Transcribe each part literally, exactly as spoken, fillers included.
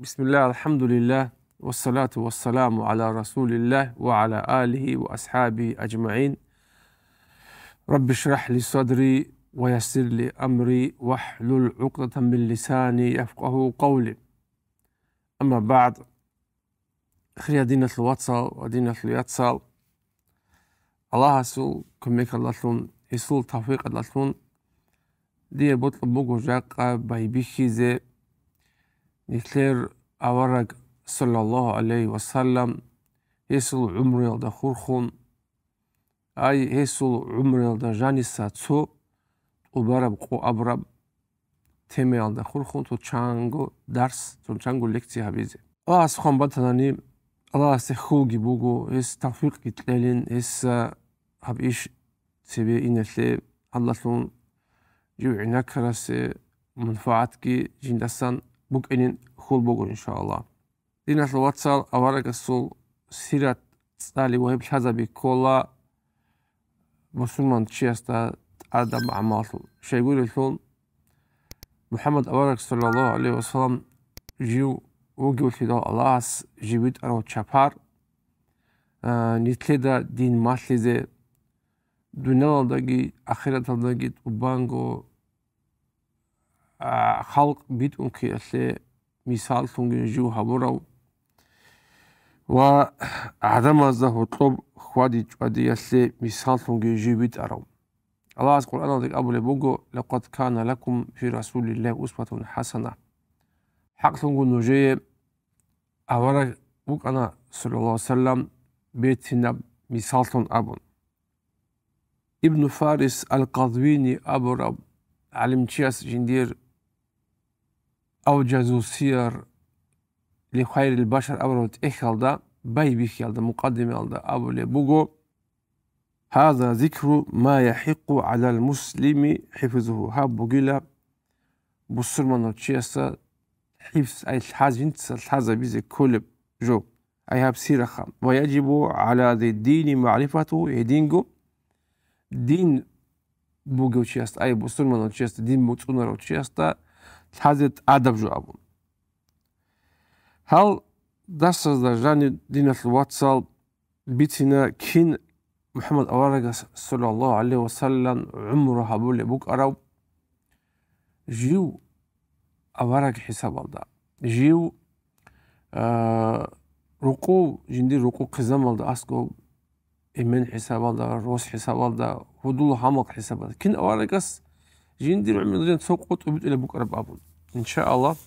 بسم الله، الحمد لله، والصلاة والسلام على رسول الله وعلى آله وأصحابه أجمعين. رب اشرح لي صدري ويسر لي أمري واحلل عقدة من لساني يفقهوا قولي. أما بعد، хириял диналъул вацал ва диналъул яцал, Аллагьасул кумекалдалъун, гьесул тавфикъалдалъун дие бокьун буго жакъа байбихьизе нилъер авараг, саллаллагьу гӀалайгьи ва саллам, гьесул гӀумруялда хурхун, ай, гьесул гӀумруялда жаниса цо тӀубараб къо абураб темаялда хурхун цо чанго дарс, цо чанго лекция гьабизе. Аллагьас хъван батанани, Аллагьасде хьулги буго, гьес тавфикъги кьелин, гьесда гьаб иш цебе иналъе, гьалдалъун жив гӀенеккарасе манфагӀатги жиндасан букӀинин хьул буго, иншааллагь. Диналъул вацал, аварагасул сират цӀали ва гьеб лъазаби ккола бусурманчиясда тӀадаб гӀамаллъун. Щайгурелъул, МухӀаммад авараг, саллаллагьу гӀалайгьи ва саллам, жив вугевлъидал Аллагьас жив витӀарав чапар, а, нилъеда дин малъизе, дуниялалдаги ахираталдаги тӀубанго а, халкъ битӀун ккеялъе мисаллъунги жив гьабурав ва гӀадамазда гьоркьоб хьвади-чӀвадиялъе мисаллъунги жив витӀарав. Аллагьас Къуръаналда абулеб буго: «Лакъад кана лакум фи Расулиллагьи усватун хӀасана». ХӀакълъунго нужее авараг вукӀана, саллаллагьу гӀалайгьи ва саллам, бецинаб мисаллъун абун. Ибну Фарис ал-Къазвини абураб гӀалимчияс жиндир «Авжазу сияр ли хайрил башар» абураб тӀехьалда, байбихьиялда, мукъаддимаялда абулеб буго: «Гьаза зикру ма яхӀикъу гӀалал муслими хӀифзугьу». Гьаб бугила бусурманав чиясда хӀифз, ай лъаз-, жинца лъазабизе кколеб жо, ай гьаб сираха. «Ва яжибу гӀала зи дини магӀрифатугьу», гьединго дин бугев чиясда, ай бусурманав чиясда, дин буцӀцӀунарав чиясда лъазе тӀадаб жо абун. Гьал дарсазда жаниб, диналъул вацал, бицина, кин МухӀаммад аварагас, саллаллагьу гӀалайгьи ва саллам, гӀумру гьабулеб букӀарав, жив авараг хӀисабалда, жив, а, рукъу, жиндир рукъу хъизамалда аскӀоб эмен хӀисабалда, рос хӀисабалда, гьудул-гьамал хӀисабалда. Кин аварагас жиндир гӀумру цо къо тӀубитӀулеб букӀараб абун. Иншааллагь,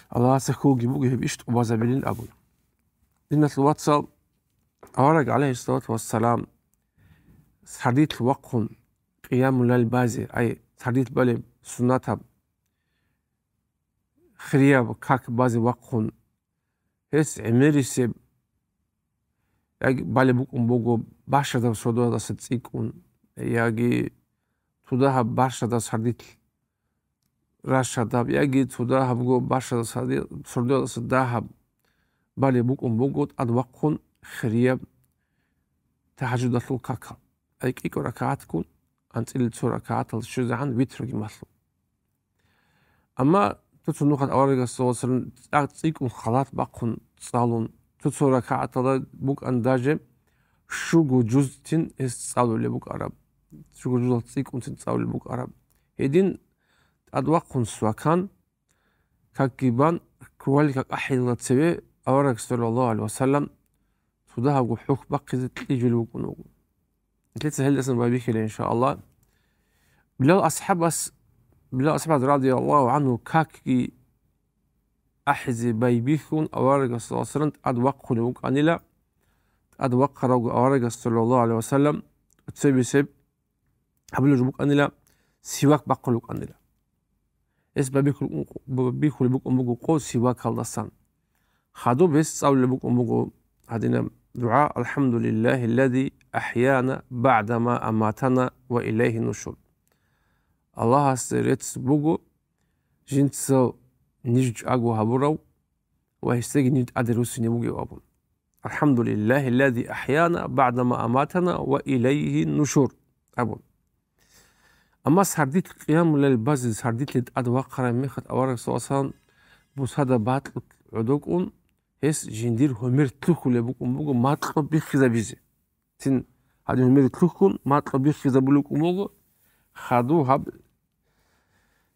Аллагьасда хьулги буго гьеб иш тӀубазабилин абун. Диналъул вацал, авараг, гӀалайгьиссалату вассалам, сардилъ вахъун, къиямуллайл базе, ай, сардилъ балеб суннатаб хирияб как базе вахъун, гьес гӀемерисеб яги балеб букӀун буго башадаб сордоялдаса цӀикӀкӀун, яги цо дагьаб башадаб сардилъ рашадаб, яги цо дагьабго башадаб сордоялдаса дагьаб балеб букӀун буго тӀад вахъун хирияб тагьажудалъул какал. Ай кӀикӀо ракагӀатккун, анцӀила цо ракагӀатал щвезегӀан витруги малъун. Амма цо-цо нухалъ аварагас, саллаллагьу гӀалайгьи ва саллам, цӀа-, цӀикӀкӀун халат бахъун цӀалун, цо-цо ракагӀаталда букӀан даже щуго жуздин гьес цӀалулеб букӀараб, щуго жуздал цӀикӀкӀунцин цӀалулеб букӀараб. Гьедин тӀад вахъун свакан, какги бан, кругалил как ахӀилла цеве авараг, саллаллагьу гӀалайгьи ва саллам, цо дагьабго хӀухь бахъизе кьижулев вукӀун вуго. Нилъеца гьелдасан байбихьила, иншааллагь. Билал асхӀабас, Билал асхӀабас, радияллагьу гӀангьу, какги ахӀизе байбихьун, аварагас, саллаллагьу гӀалайгьи ва саллам, тӀад вахъулев вукӀанила, тӀад вахъаравго аварагас, саллаллагьу гӀалайгьи ва саллам, цебесеб гьабулеб жо букӀанила, сивак бахъулев вукӀанила. Гьес байбихьулеб букӀун буго къо сивакалдасан. Хадуб гьес цӀалулеб букӀун буго гьадинаб дугӀа: «АлхӀамдулиллагьи ллази ахӀяна багӀдама аматана ва илайгьи нушур». Аллагьасде рецц буго, жинца ниж чӀаго гьабурав ва гьесдаги ниж тӀаде руссине вугев абун. «АлхӀамдулиллагьи ллази ахӀяна багӀдама аматана ва илайгьи нушур», абун. Амма сардилъ къиямуллайл базе, сардилъе тӀад вахъараб мехалъ авараг, саллаллагьу гӀалайгьи ва саллам, бусада бакьулъ гӀодокӀун, гьес жиндир гьумер лъухьулеб букӀун буго макьу биххизабизе. Цин гьадин гьумер лъухьун, макьу биххизабулеб букӀун буго, хадуб гьаб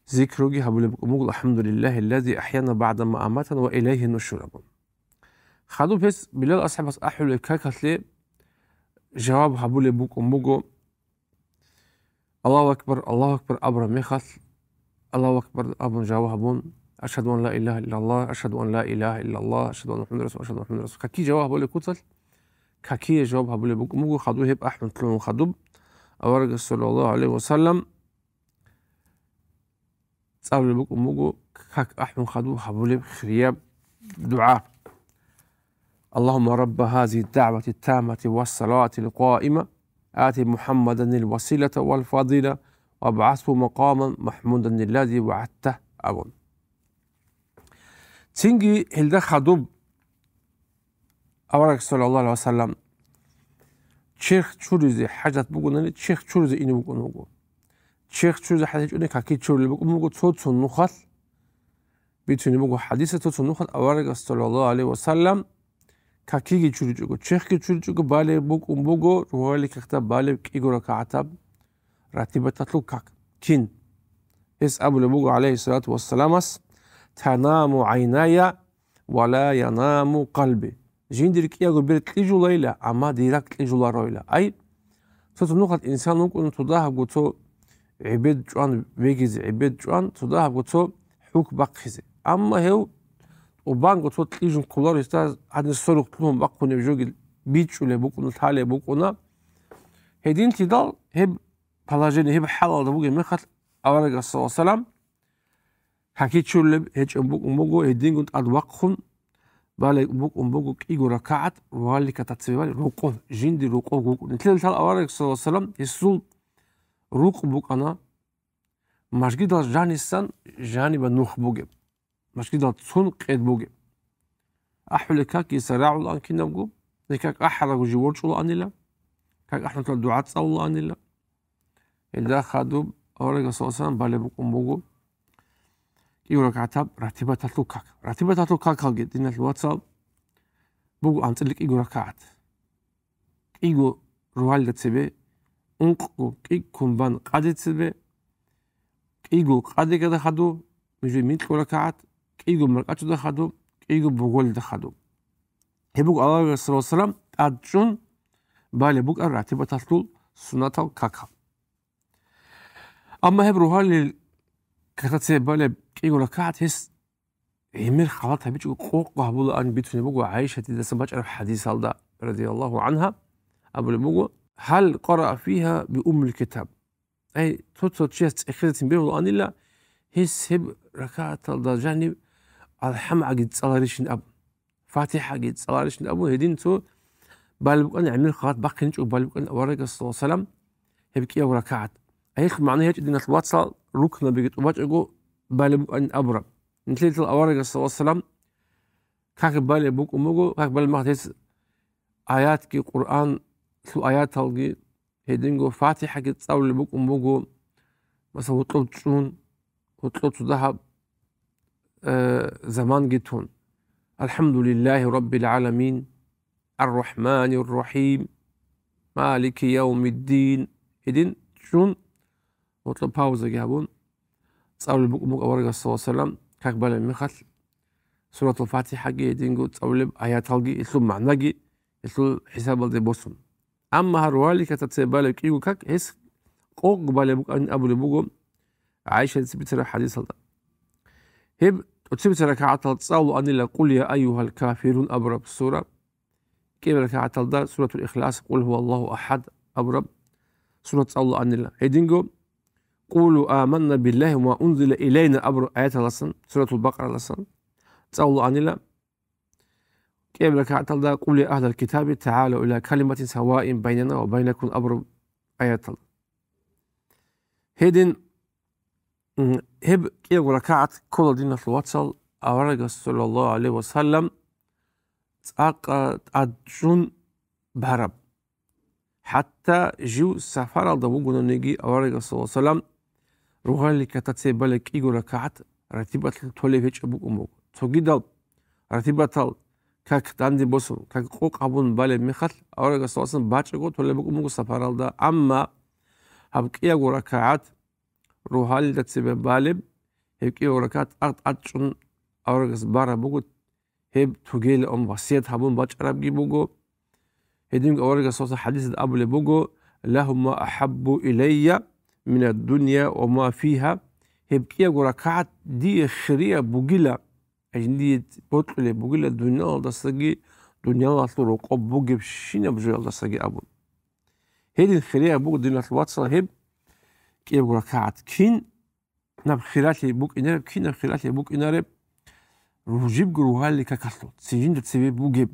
зикруги гьабулеб букӀун буго, «АлхӀамдулиллагьи ллази ахӀяна багӀда ма аматана ва илайгьи нушур», абун. Хадуб гьес Билал асхӀабас ахӀулеб какалъе жаваб гьабулеб букӀун буго, «Аллагьу акбар, Аллагьу акбар» абураб мехалъ, «Аллагьу акбар» абун жаваб гьабун, «Ашгьаду ан ла илагьа иллаллагь, ашгьаду ан ла илагьа иллаллагь, ашгьаду анна МухӀаммадан расул, ашгьаду анна МухӀаммадан расул». Какие жаваб гьабулеб куцалъ, какие жаваб гьабулеб букӀун буго, хадуб гьеб ахӀун лъугьун хадуб, аварагас, саллаллагьу гӀалайгьи ва саллам, цӀалулеб букӀун буго, как ахӀун хадуб гьабулеб хирияб дугӀа. «Аллагьумма рабба гьазигьи ддагӀвати таммати ва салатил къаима, ати МухӀаммаданил василата вал фадила, ва абгӀасгьу макъаман махӀмудан аллази вагӀадтагь», абун. Цинги гьелда хадуб авараг, саллаллагьу гӀалайгьи ва саллам, черх чуризе хӀажат бугони, черх чуризе ине вукӀун вуго. Черх чуризе хӀажат гьечӀони, каки чурулеб букӀун буго цо-цо нухалъ. Бицунеб буго хӀадисалда, цо-цо нухалъ аварагас, саллаллагьу гӀалайгьи ва саллам, какиги чуричӀого, черхги чуричӀого балеб букӀун буго, рогьалил какда балеб кӀиго ракагӀатаб ратибаталъул как. Кин? Гьес абулеб буго, гӀалайгьиссалату вассаламас, «Танаму гӀайная ва ла янаму къалби». Жиндир кӀиябго бер кьижулайила, амма дир ракӀ кьижулароила. Ай, цо-цо нухалъ инсан вукӀун, цо дагьабго цо гӀебед чӀван вегизе, гӀебед чӀван, цо дагьабго цо хӀухь бахъизе. Амма гьев тӀубанго цо кьижун кколаро, гьесда гьадин сорухъ лъугьун бахъунеб жоги бичӀчӀулеб букӀуна, лъалеб букӀуна. Гьединлъидал гьеб положение, гьеб хӀалалда бугеб мехалъ, аварагас, саллаллагьу гӀалайгьи ва саллам, каки чурулеб гьечӀеб букӀун буго, гьединго тӀад вахъун балеб букӀун буго кӀиго ракагӀат, рогьалил какда цебе балеб рукъу, жиндир рукъу букӀун. Нилъеда лъала авараг, саллаллагьу гӀалайгьи ва саллам, гьесул рукъ букӀана мажгидал жанисан жаниба нух бугеб, мажгидал цун къед бугеб. АхӀулеб как гьесда рагӀулаан кинабго, гьеб как ахӀарабго жив ворчӀулаанила, как ахӀун лъугьа дугӀа цӀалулаанила. Гьелда хадуб аварагас, саллаллагьу гӀалайгьи ва саллам, балеб букӀун буго кӀиго ракагӀатаб ратибаталъул как. Ратибаталъул какалги, диналъул вацал, буго анцӀила кӀиго ракагӀат. КӀиго рогьалда цебе, ункъго кӀиккун бан къаде цебе, кӀиго къадегада хадуб, мижу микьго ракагӀат, кӀиго маркӀачӀуда хадуб, кӀиго боголида хадуб. Гьеб буго аварагас, саллаллагьу гӀалайгьи ва саллам, тӀадчӀун балеб букӀараб ратибаталъул суннатал какал. Амма гьеб рогьалил какда цебе балеб кӀиго ракагӀат гьес гӀемер халат гьабичӀого къокъго гьабулаан бицунеб буго ГӀайшатидасан бачӀараб хӀадисалда, радияллагьу гӀангьа, абулеб буго, «Гьал къараа фигьа би уммил китаб?» Ай, цо-цо чияс цӀехезецин бегьулаанила, гьес гьеб ракагӀаталда жаниб АлхӀамгӀаги цӀаларищин абун, ФатихӀаги цӀаларищин абун, гьедин цо балеб букӀана, гӀемер халат бахъинчӀого балеб букӀана аварагас, саллаллагьу гӀалайгьи ва саллам, гьеб кӀиябго ракагӀат. Гьелъ магӀна гьечӀо, диналъул вацал, рукнабиги тӀубачӀого балеб букӀанин абураб. Нилъеда лъала аварагас, саллаллагьу гӀалайгьи ва саллам, как балеб букӀун буго, как балеб мехалъ гьес аятги, Къуръаналъул аяталги, гьединго ФатихӀаги цӀалулеб букӀун буго, масала, гьоркьоб чӀун, гьоркьоб цо дагьаб, э, заманги тун. «АлхӀамдулиллагьи раббил гӀаламин, ар-рахӀманир-рахӀим, малики явмиддин», гьедин чӀун, гьоркьоб паузаги гьабун, цӀалулеб букӀун буго аварагас, саллаллагьу гӀалайгьи ва саллам, как балеб мехалъ, Суратул ФатихӀаги, гьединго цӀалулеб аяталги, гьелъул магӀнаги, гьелъул хӀисабалде босун. Амма гьаб рогьалил какда цебе балеб кӀиго как гьес къокъго балеб букӀанин абулеб буго ГӀайшатица бицараб хӀадисалда. Гьеб тӀоцебесеб ракагӀаталда цӀалулаанила «Къул я айюгьал кафирун» абураб сура, кӀиабилеб ракагӀаталда Суратул Ихлас, «Къул гьуваллагьу ахӀад» абураб сура цӀалулаанила. Гьединго «Къулу аманна биллагьи ва ма унзила илайна» абураб аяталдасан, Суратул Бакъаралдасан цӀалулаанила. КӀиабилеб ракагӀаталда «Къул я агьлал китаби, тагӀалав иля калиматин саваин байнана ва байнакум» абураб аяталда. Гьедин, м, гьеб кӀиябго ракагӀат ккола, диналъул вацал, аварагас, саллаллагьу гӀалайгьи ва саллам, цӀакъ тӀадчӀун бараб. ХӀатта жив сапаралда вугонаниги, аварагас, саллаллагьу гӀалайгьи ва саллам, рогьалил какда цебе балеб кӀиго ракагӀат ратибатлъун толеб гьечӀеб букӀун буго. цогидал ратибатал как данде босун, как къокъ гьабун балеб мехалъ, аварагас саллаллагьу гӀалайгьи ва саллам бачӀого толеб букӀун буго сапаралда. Амма гьаб кӀиябго ракагӀат рогьалида цебе балеб, гьеб кӀиябго ракагӀат тӀад-тӀадчӀун аварагас бараб буго, гьеб тугейилан васият гьабун бачӀарабги буго. Гьединго аварагас саллаллагьу гӀалайгьи ва саллам хӀадисалда абулеб буго: «Лагьума ахӀаббу илайя минад-дунья ва ма фигьа», гьеб кӀиябго ракагӀат дие хирияб бугила, жиндие бокьулеб бугила дуниялалдасаги, дуниялалъул рокъоб бугебщинаб жоялдасаги абун. Гьедин хирияб буго, диналъул вацал, гьеб кӀиябго ракагӀат. Кин наб хиралъи букӀинареб, кинаб хиралъи букӀинареб, жибго рогьалил какалъул, ци-, жинда цебе бугеб,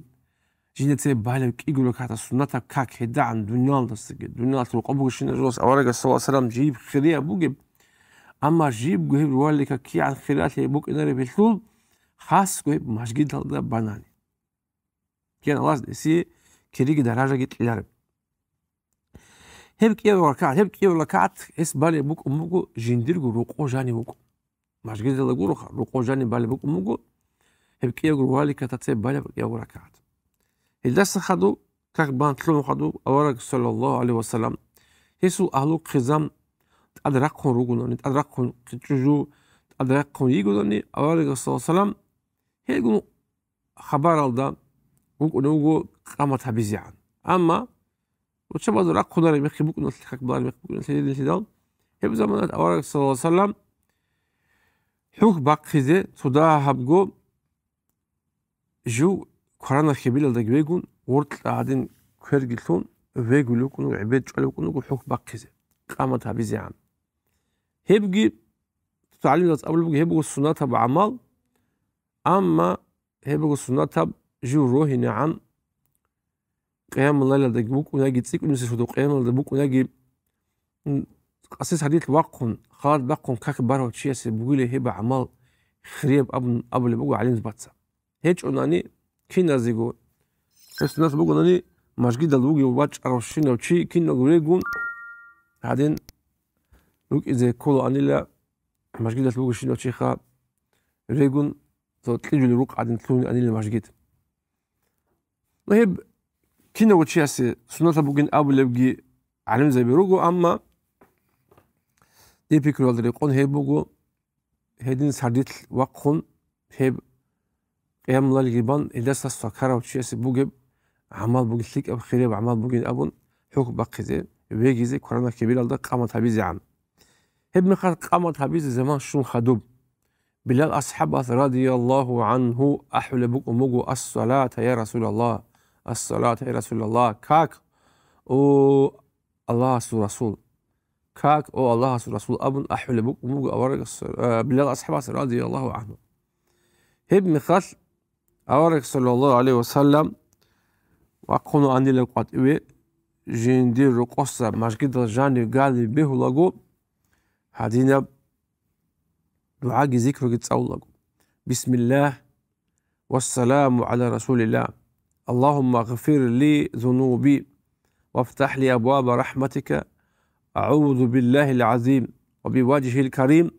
жинда цебе балеб кӀиго ракагӀат суннатаб как гьедагӀан дуниялалдасаги, дуниялалъул рокъоб бугебщинаб жоялдаса аварагас саллаллагьу гӀалайгьи ва саллам жиб хирияб бугеб, амма жибго гьеб рогьалил как кигӀан хиралъи букӀинареб гьелъул, хасго гьеб мажгиталда банани. КигӀан Аллагьас гьесие кириги даражаги кьелареб. Гьеб кӀиябго ракагӀат, гьеб кӀиябго ракагӀат гьес балеб букӀун буго жиндирго рокъо жанив вукӀун. Мажгиталда гуроха, рокъо жанив балеб букӀун буго, гьеб кӀиябго рогьалил какалъ цебе балеб кӀиябго ракагӀат. Гьелдаса хадуб как бан лъугӀун хадуб авараг саллаллагьу гӀалайгьи ва саллам, гьесул агьлу-хъизан тӀад рахъун ругонани, тӀад рахъун, чӀужу тӀад рахъун йигонани, аварагас саллаллагьу гӀалайгьи ва саллам гьелгун хабаралда вукӀунев вуго къамат гьабизегӀан. Амма руччабазул рахъунареб мехги букӀуналъ, как балареб мехги букӀуналъ гьединлъидал, гьеб заманалъ авараг саллаллагьу гӀалайгьи ва саллам хӀухь бахъизе цо дагьабго жив кваранаб хьибилалдаги вегун, гъоркьа гьадин кверги лъун, вегулев вукӀун вуго, гӀебед чӀвалев вукӀун вуго хӀухь бахъизе, къамат гьабизегӀан. Гьебги, цо гӀалимзабаз абулеб буго, гьеб буго суннатаб гӀамал, амма гьеб буго суннатаб жив рогьинегӀан, къиямуллайлалдаги букӀун яги, цӀикӀкӀунисеб жо къиямуллайлда букӀун яги, м, къаси сардилъ вахъун, халат бахъун как барав чиясе бугила гьеб гӀамал хирияб абун абулеб буго гӀалимзабаца. ГьечӀонани киназего, гьес суннат бугонани, мажгиталда вугев вачӀаравщинав чи киналго регун гьадин рукӀизе кколаанила, мажгиталъ вугевщинав чиха регун, цо кьижулеб рукъ гӀадин лъугьинаанила мажгит. Ну, гьеб кинавго чиясе суннатаб бугин абулебги гӀалимзаби руго, амма дир пикруялда рекъон гьеб буго, гьедин сардилъ вахъун, гьеб къиямуллайлги бан, гьелдаса свакарав чиясе бугеб гӀамал бугин, лъикӀаб хирияб гӀамал бугин абун, хӀухь бахъизе, вегизе, кваранаб хьибилалда къамат гьабизегӀан. Гьеб мехалъ къамат гьабизе заман щун хадуб, Билал асхӀабас радияллагьу гӀангьу ахӀулеб букӀун буго: «Ас-салата, я Расулаллагь! Ас-салата, я Расулаллагь! Как, о Аллагьасул Расул! Как, о Аллагьасул Расул!» абун ахӀулеб букӀун буго аварагас, э, Билал асхӀабас радияллагьу гӀангьу. Гьеб мехалъ авараг саллаллагьу гӀалайгьи ва саллам вахъунаанила къватӀиве, жиндир рокъоса мажгиталда жанив-галив бегьулаго, гьадинаб дугӀаги зикруги цӀалулаго: «Бисмиллагь, вассаламу гӀала Расулиллагь, Аллагьумма гъфир ли зунуби, вафтахӀ ли абваба рахӀматика, агӀузу биллагьил гӀазим ва биважгьил карим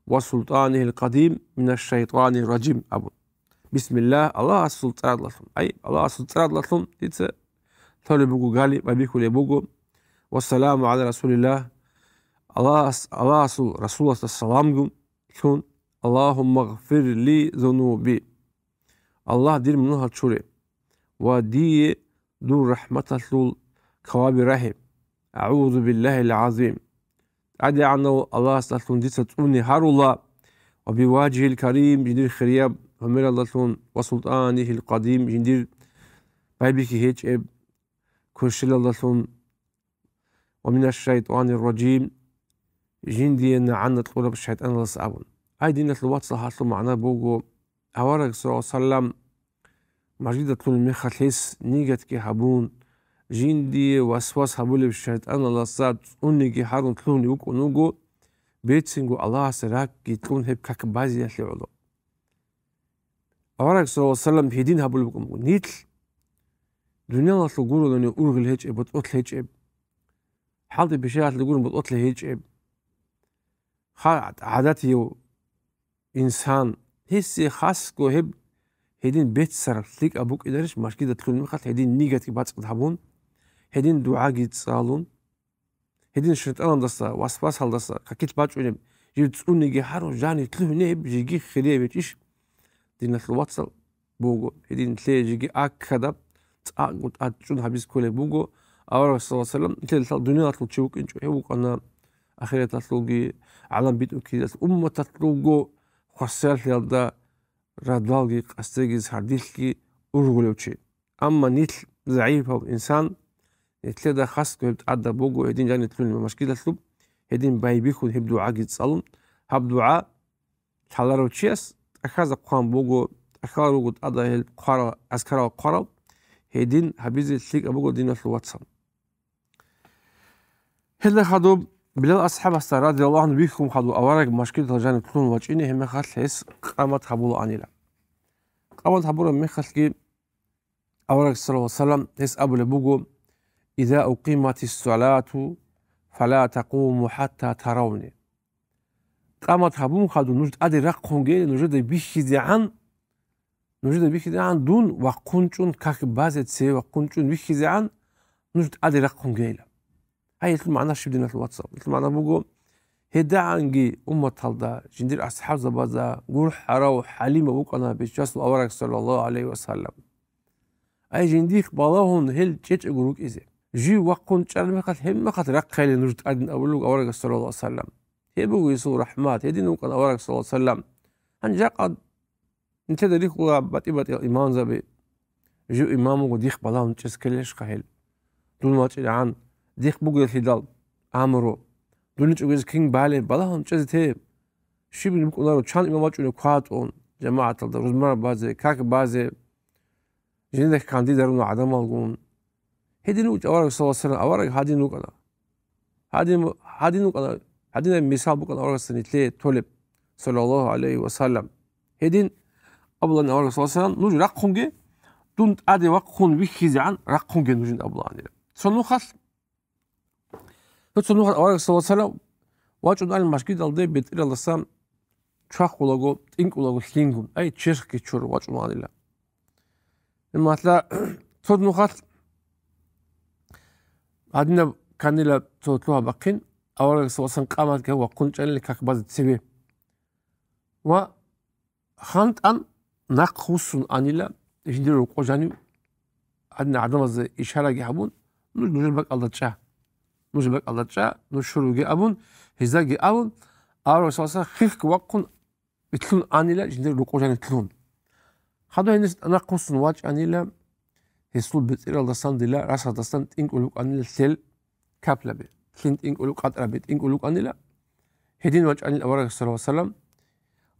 ва султӀанигьил къадим минаш шайтӀанир ражим», абун. Бисмиллагь, Аллагьасул цӀаралдалъун. Ай, Аллагьасул цӀаралдалъун дица лъолеб буго, гали байбихьулеб буго. Вассаламу гӀала Расулиллагь. Аллагьас-, Аллагьасул Расуласда саламгун лъун. Аллагьумма гъфир ли зунуби. Аллагь, дир мунагьал чуре. Ва дие дур рахӀматалъул каваби рагье. АгӀузу биллагьил гӀазим. ТӀадегӀанав Аллагьасдалъун дица цӀуне гьарула, ва биважгьил карим, жиндир хирияб гӀумералдалъун, ва султӀанигьил къадим, жиндир байбихьи гьечӀеб кверщелалдалъун, ва минаш шайтӀанир ражим, жиндие нагӀана кьураб шайтӀаналдаса абун. Ай, диналъул вацал, гьалъул магӀна буго, авараг саллаллагьу гӀалайгьи ва саллам мажгиталда лъугьунеб мехалъ гьес нигатги гьабун, жиндие васвас гьабулеб шайтӀаналдаса цӀуниги гьарун лъугьунев вукӀун вуго, берцинго Аллагьасе ракӀги кьун гьеб как базиялъе гӀоло. Авараг саллаллагьу гӀалайгьи ва саллам гьедин гьабулеб букӀун буго: нилъ дуниялалъул гурони ургъел гьечӀеб, ботӀролъ гьечӀеб, хӀалтӀи-пишаялъул гурони ботӀролъ гьечӀеб, ха-, гӀадатияв инсан, Гьесие хасго гьеб гьедин беццараб лъикӀаб букӀинарищ, машгидалъул мехалъ гьедин нигатги бацӀцӀад гьабун, гьедин дугӀаги цӀалун, гьедин шайтӀаналдаса, васвасалдаса какилъ бачӀунеб жив цӀуниги гьарун, жанив лъугьине гьеб жеги хирияб гьечӀищ, диналъул вацал, буго. Гьедин лъе жеги аккадаб, цӀакъго тӀад чӀун гьабиз кколеб буго. Авараг саллаллагьу гӀалайгьи вассалам, нилъеда лъал дуниялалъул чи вукӀинчӀо, гьев вукӀана ахираталъулги, гӀалам битӀун ккезалъ умматалъулго хвасарлъиялда радалги, къасдеги, сардилъги ургъулев чи. Амма нилъ загӀипав инсан, нилъеда хасго гьеб тӀадаб буго, гьедин жанив лъугьине машгидалъуб, гьедин байбихьун гьеб дугӀаги цӀалун, гьаб дугӀа лъаларав чияс тӀахьазда хъван буго, тӀахьал руго тӀада гьел хъварал, азкарал хъварал, гьедин гьабизе лъикӀаб буго, диналъул вацал. Гьелда хадуб Билал асхӀабасда, радияллагьу гӀангьу, вихьун хадуб авараг машгидалъ жанив лъугьун вачӀине, гьеб мехалъ гьес къамат гьабулаанила. Къамат гьабураб мехалъги авараг, саллаллагьу гӀалайгьи вассалам, гьес абулеб буго: «Иза укъиматис салату, фала такъуму хӀатта таравни». Къамат гьабун хадуб нуж тӀаде рахъунгейила, нужеда бихьизегӀан, нужеда бихьизегӀан дун вахъун чӀун, как базе, цеве вахъун чӀун вихьизегӀан нуж тӀаде рахъунгейила. Гьай, гьелъул магӀна щиб, диналъул вацал? Гьелъул магӀна буго, гьедагӀанги умматалда, жиндир асхӀабзабазда гурхӀарав, хӀалимав вукӀана Бичасул авараг, саллаллагьу гӀалайгьи вассалам. Ай, жиндихъ балагьун гьел чӀечӀого рукӀизе. Жив вахъун чӀараб мехалъ, гьеб мехалъ рахъайилан нуж тӀадин абулеб буго аварагас, саллаллагьу гӀалайгьи вассалам. Гьеб буго гьесул рахӀмат, гьедин вукӀана авараг, саллаллагьу гӀалайгьи вассалам. Гьанже жакъа нилъеда рихьула батӀи-батӀиял имамзаби, жив имам вуго, дихъ балагьун чӀез ккелищха гьел? Дун вачӀинегӀан, дихъ бугелъидал амру. Дун гьечӀого гьез кин балеб, балагьун чӀезе те. Щиб букӀунаро, чан имам вачӀунев кватӀун, жамагӀаталда рузмана базе, как базе. Жиндехъ кандидарун гӀадамалгун. Гьедин вукӀа авараг, саллаллагьу гӀалайгьи вассалам, авараг гьадин вукӀана. Гьадин, гьадин вукӀана, гьадинаб мисал букӀана аварагасда нилъее толеб, саллаллагьу гӀалайгьи вассалам. Гьедин абулаан авараг, саллаллагьу гӀалайгьи вассалам, нуж рахъунге, дун тӀаде вахъун вихьизегӀан рахъунге нужин абулаанила. Цо нухалъ Цо нухалъ авараг, саллаллагьу гӀалайгьи вассалам, вачӀун али машгидалде, бетӀералдасан чвахулаго, тӀинкӀулаго лъингун, ай, черхги чур вачӀун ванила. Масала, цо нухалъ гьадинаб канила цо лъугьа-бахъин, авараг, саллаллагьу гӀалайгьи вассалам, къаматги вахъун чӀанила как базе цеве. Ва хантӀан нахъ вуссун анила, жиндир рокъо жанив, гьадин гӀадамазда ишараги гьабун, нуж нужер бакӀалда чӀа. Нужер бакӀалда чӀа, нуж щуруге абун, гьездаги абун, авараг, саллаллагьу гӀалайгьи вассалам, хихъ вахъун, итлъун анила жиндир рокъо жанив лъун. Хадуб гьениса нахъ вуссун вачӀанила, гьесул бетӀералдасан дила расаздасан тӀинкӀулев вукӀанила лъел каплаби, лъин тӀинкӀулев, къатӀраби тӀинкӀулев вукӀанила. Гьедин вачӀанила авараг, саллаллагьу гӀалайгьи вассалам,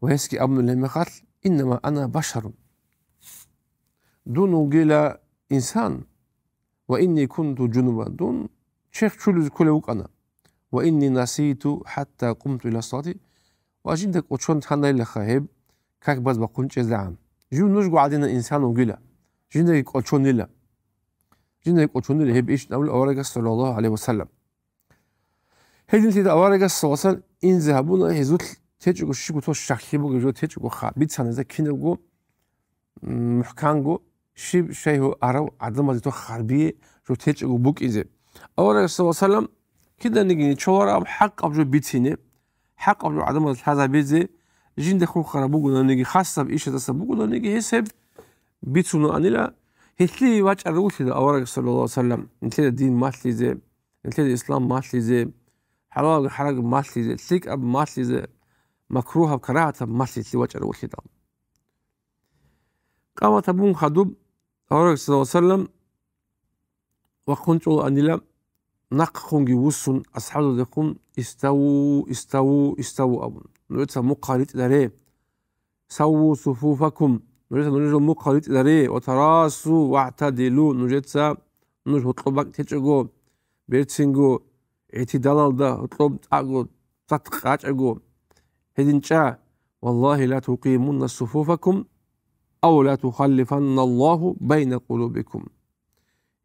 ва гьесги абунила гьеб мехалъ: «Иннама ана башарун». Дун вугила инсан, «ва инни кунту жунубан», дун черх чулизе кколев вукӀана, «ва инни наситу хӀатта къумту иля салати», ва жинда кӀочон танайилаха гьеб как базе бахъун чӀезегӀан. Жив нужго гӀадина инсан вугила, жиндаги кӀочонила. Жиндаги кӀочонила гьеб иш абулеб аварагас, саллаллагьу гӀалайгьи вассалам. Гьединлъидал аварагас, саллаллагьу гӀалайгьи вассалам, инзе гьабуна гьезулъ течӀого щибго цо щаклъи бугеб жо течӀогоха, бицана гьезда кинабго, м, мухӀканго, щиб щай гьев арав гӀадамазе дох харбие жо течӀого букӀине. Аварагас, саллаллагьу гӀалайгьи вассалам, киданиги нечолараб хӀакъаб жо бицине, хӀакъаб жо гӀадамазда лъазабизе, жинда хурхараб бугонаниги, хасаб ишаздаса бугонаниги, гьес гьеб бицунаанила. Гьелъие вачӀарав вугелъидал авараг, саллаллагьу гӀалайгьи вассалам, нилъеда дин малъизе, нилъеда ислам малъизе, хӀалалаб, хӀарамаб малъизе, лъикӀаб малъизе, макругьаб, карагьатаб малъизе вачӀарав вугелъидал. Къамат гьабун хадуб, авараг, саллаллагьу гӀалайгьи вассалам, вахъун чӀолаанила, нахъехунги вуссун, асхӀабзабаздехун: «Иставу, иставу, иставу», – абун, нужеца мухъа ритӀидаре. «Савву суфуфакум», нужеца нужер мухъа ритӀидаре, «ва тарасу вагӀтадилу», нужеца нуж гьоркьоб бакӀ течӀого, берцинго, гӀитидалалда гьоркьоб цӀакъго цатӀ къачӀаго, гьедин чӀа, «Валлагьи ла тукъимунна суфуфакум, ав ла тухаллифанна Аллагьу байна къулубикум».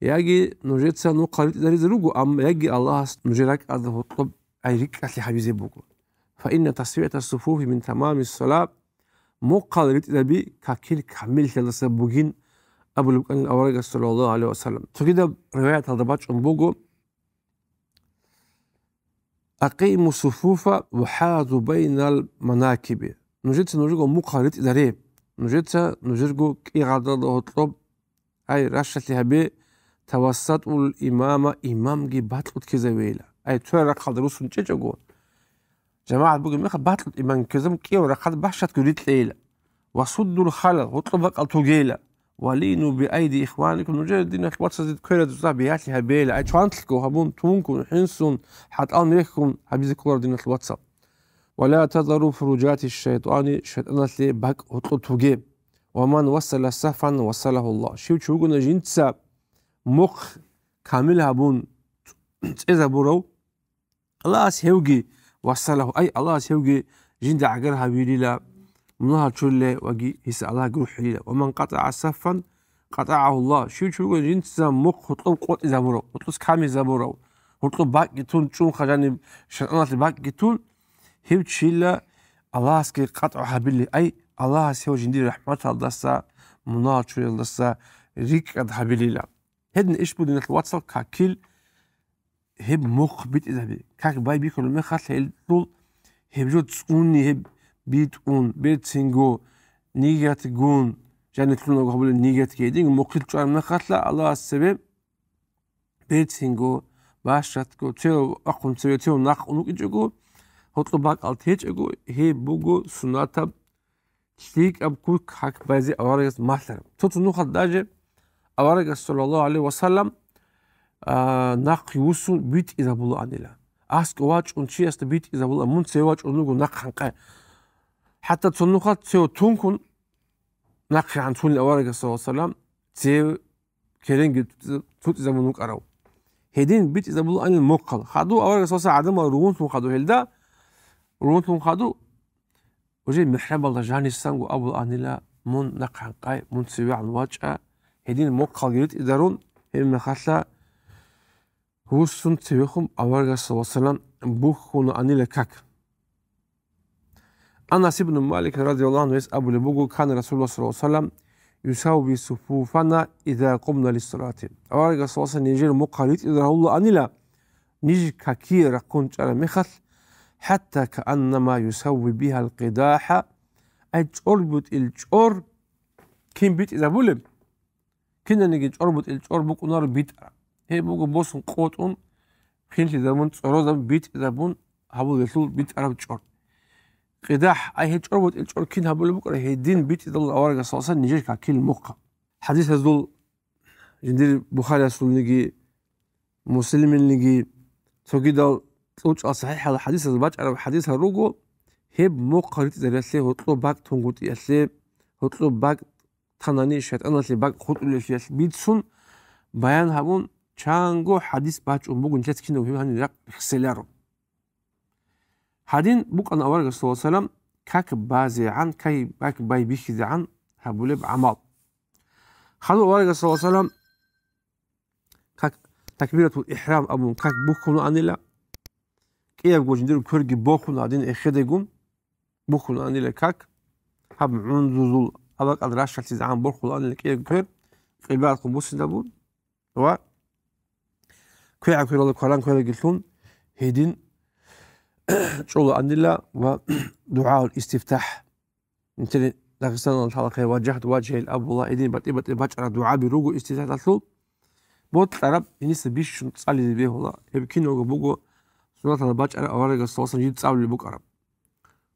Яги нужеца нухъа ритӀидаризе руго, амма яги Аллагьас нужер ракӀалда гьоркьоб ай рикӀкӀалъи гьабизе буго. «Фа инна тасвията суфуфи мин тамамис салат», мухъал ритӀизаби какил камиллъиялдаса бугин абулеб букӀанила аварагас, саллаллагьу гӀалайгьи ва саллам. Цогидаб риваяталда бачӀун буго: «Акъиму суфуфа ва хӀазу байнал манакиби». Нужеца нужего мухъал ритӀизаре. Нужеца нужерго кӀигӀадалда гьоркьоб, ай, ращалъи гьабе, тавассатул имама, имамги бакьулъ ккезавейила. Ай, цоял рахъалда руссун чӀечӀого, жамагӀат бугеб мехалъ, бакьулъ имамги ккезабун, кӀияв рахъалда бащадго рикьейила. «Ва суддул халал», гьоркьоб бакӀал тогейила. «Ва лину би айди ихваникум», нужер диналъ вацазе кверазда бигьалъи гьабейила. Ай, чвантлъго гьабун, тункун, хӀинсун, хӀатӀал мехун гьабизе кколаро диналъ вацал. «Ва ла тазару фуружати шайтӀани», шайтӀаналъе бакӀ гьоркьоб тоге. «Ва ман вассала сафан вассалагьуллагь». Щив чи вугони жинца мухъ камил гьабун цӀезабурав, Аллагьас гьевги вассалагьу, ай, Аллагьас гьевги жинда гӀагар гьавилила, мунагьал чурила ва гьесда Аллагь гурхӀилила. «Ва ман къатӀагӀа сафан къатӀагӀагьуллагь». Щив чи вугони жинца мухъ гьоркьоб къотӀизабурав, гьоркьос камизабурав, гьоркьоб бакӀги тун чӀун хъажаниб шайтӀаналъе бакӀги тун, гьев чила Аллагьасги къатӀу гьабили, ай, Аллагьас гьев жиндир рахӀматалдаса, мунагьал чуриялдаса рикӀкӀад гьабилила. Гьедин иш бугин, диналъ вацал, какил гьеб мухъ битӀизаби. Как байбихьулеб мехалъ гьелъул гьеб жо цӀуни гьеб битӀун, берцинго нигатгун, жаниб лъугьунаго гьабулеб нигатги гьединго мухъил чӀвараб мехалъа Аллагьас цебе берцинго, бащадго, цеве вахъун цеве цеве нахъ унукӀичӀого, гьоркьоб бакӀал течӀого, гьеб буго суннатаб лъикӀаб куц как байзе аварагас малъараб. Цо-цо нухалъ даже аварагас, саллаллагьу гӀалайгьи ва саллам, а, нахъе вуссун битӀизабулаанила. АскӀов вачӀун чиясда битӀизабула, мун цеве вачӀун вуго нахъ гьанкъай. ХӀатта цо нухалъ цеве тункун нахъе гьанцунила аварагас, саллаллагьу гӀалайгьи ва саллам, цеве керенги цутӀизабун вукӀарав. Гьедин битӀизабулаанила мухъал. Хадув аварагас васал гӀадамал ругьунлъун хадув гьелда, ругьунлъун хадув, уже михӀрабалда жанисанго абулаанила: «Мун нахъ гьанкъай, мун цевегӀан вачӀа», гьедин мухъалги ритӀизарун, гьеб мехалъа вуссун цевехун аварагас, саллаллагьу гӀалайгьи ва саллам, бухьунаанила как. Анас ибн Малик, радияллагьу гӀангьу, гьес абулеб буго: «Кана Расулуллагь, саллаллагьу гӀалайгьи ва саллам, юсавви суфуфана иза къумна лиссалати». Аварагас, саллаллагьу гӀалайгьи ва саллам, нижер мухъал ритӀизарулаанила, ниж какие рахъун чӀараб мехалъ, хӀатта кааннама юсавви бигьал къидахӀа, ай, чӀорбутӀил чӀор кин битӀизабулеб, кинаниги чӀорбутӀил чӀор букӀунаро битӀараб. Гьеб буго босун къотӀун, хинлъизабун, цӀорозабун, битӀизабун гьабулелъул битӀараб чӀор. КъидахӀ, ай, гьеб чӀорбутӀил чӀор кин гьабулеб букӀараб, гьедин битӀизабула аварагас, саллаллагьу гӀалайгьи ва саллам, нижер какил мухъа. ХӀадисазул жиндир Бухариясулниги, Муслимилниги, цогидал кьучӀал сахӀихӀал хӀадисаз бачӀараб хӀадисал руго, гьеб мухъ ритӀизариялъе, гьоркьоб бакӀ тунгутӀиялъе, гьоркьоб бакӀ танани шайтӀаналъе бакӀ хутӀулелъиялъ бицун баян гьабун, чанго хӀадис бачӀун буго, нилъеца кинабго гьеб гьаниб рехселаро. Гьадин букӀана аварагас, саллаллагьу гӀалайгьи ва саллам, как базегӀан, как, как байбихьизегӀан гьабулеб гӀамал. Хадув аварагас, саллаллагьу гӀалайгьи ва саллам, как такбиратул ихӀрам абун, как бухьунаанила, кӀиябго жиндир кверги бохун гьадин эхедегун, бухьунаанила как, гьаб гӀунзузул абакьал ращалъизегӀан борхулаанила кӀиябго квер, къиблаялъухъ буссинабун ва квегӀаб квералда кваран кверагилъун гьедин чӀолаанила ва дугӀаул истифтахӀ. Нилъер Дагъистаналда лъалахъе «Ваджагьту важгьия» абула, гьедин батӀи-батӀи бачӀараб дугӀаби руго истифтахӀалъул, бокьараб гьениса бищун цӀализе бегьула. Гьеб киналго буго суннаталда бачӀараб, аварагас, саллаллагьу гӀалайгьи ва саллам, жиб цӀалулеб букӀараб.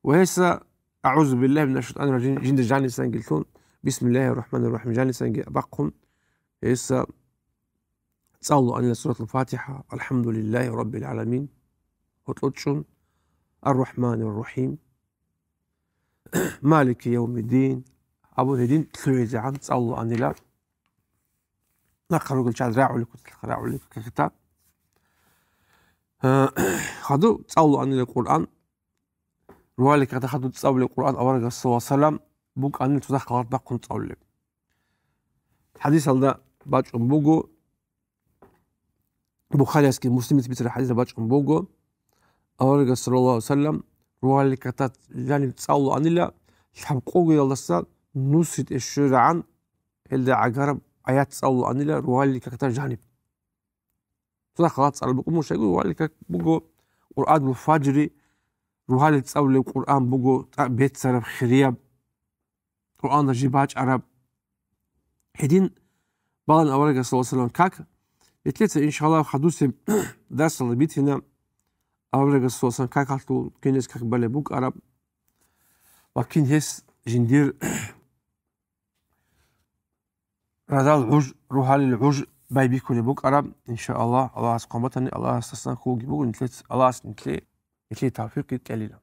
Ва гьесда «АгӀузу биллагьи минаш шайтӀанир ражим» жинда жанисанги лъун, «Бисмиллагьир рахӀманир рахӀим» жанисанги бахъун, гьесда цӀалулаанила Суратул ФатихӀа, «АлхӀамдулиллагьи раббил гӀаламин», гьоркьоб чӀун, «Ар-рахӀманир рахӀим», «Малики явмиддин» абун гьедин лъугӀизегӀан цӀалулаанила. Нахъа ругел чагӀаз рагӀулел куцалъ рагӀулел какда. Э, хадув цӀалулаанила Къуръан. Ругьалил какда хадув цӀалулеб Къуръан аварагас, саллаллагьу гӀалайгьи ва саллам, букӀанил цадахъ галат бахъун цӀалулеб. ХӀадисалда бачӀун буго, Бухариясги Муслимица бицараб хӀадисалда бачӀун буго, аварагас, саллаллагьу гӀалайгьи ва саллам, ругьалил какда жаниб цӀалулаанила, лъабкъогоялдаса нуситӀе щверагӀан гьелда гӀагараб аят цӀалулаанила рогьалил какда жаниб. Цо халат цӀалаб букӀун буго, рогьалил как буго Къуръанул фажри, рогьалил цӀалулеб Къуръан буго тӀа-, беццараб, хирияб, Къуръанда жиб бачӀараб. Гьедин балан аварагас саллаллагьу гӀалайгьи ва саллам как, гьелъеца, иншаллагь, хадусеб дарсалда битина аварагас саллаллагьу гӀалайгьи ва саллам какалъул кинес как балеб букӀараб ва кин гьес жиндир радал гӀуж, рогьалил гӀуж байбихьулеб букӀараб, иншааллагь, Аллагьас хъван батани, Аллагьасдасан хьулги буго, нилъец-, Аллагьас нилъе-, нилъее тавфикъ кьелила.